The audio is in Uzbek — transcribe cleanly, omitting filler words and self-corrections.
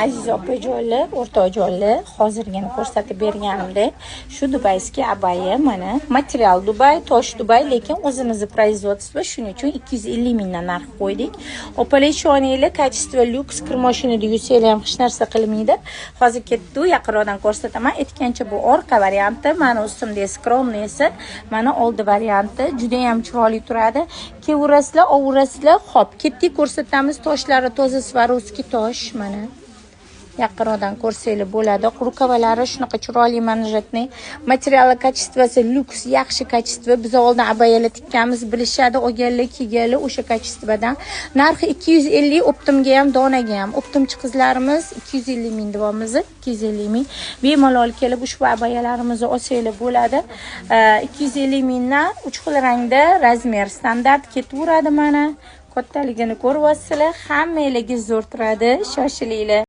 Aziz opajonlar, o'rtoqjonlar, hozirgina ko'rsatib berganimdek, shu дубайский abaya. Mana, material Dubay, tosh Dubay, lekin o'zimizni производство. Shuning uchun 250 mingdan narx qo'ydik. Opalar, ishoninglar, качество люкс, kir mashinada yuvsanglar ham hech narsa qilmaydi. Hozir ketdi, yaqinroqdan ko'rsataman. Aytgancha, bu orqa varianti, mani ustimda скромный si, mana oldi varianti, juda ham chiroyli turadi. Kelaverasizlar, olaverasizlar. Xo'p, ketdik, ko'rsatamiz. Toshlari toza Swarovski tosh, mana. Yaqinroqdan ko'rsanglar bo'ladi. Рукава lari shunaqa chiroyli, манжетный. Materiali, качество si люкс, yaxshi качество. Biz oldin abayalar tikkanmiz, bilishadi, olganlar, kiyganlar o'sha качество dan. Narxi 250, оптом ga ham, donaga ham. Оптом chi qizlarimiz, 250 ming deyapmiz, 250 ming. Bemalol kelib ushbu abayalarimizni olsanglar bo'ladi. 250 mingdan, uch xil rangda, размер standart ketaveradi mana. Kattaligini ko'ryapsizlar, hammanglarga zo'r turadi. Shoshilinglar.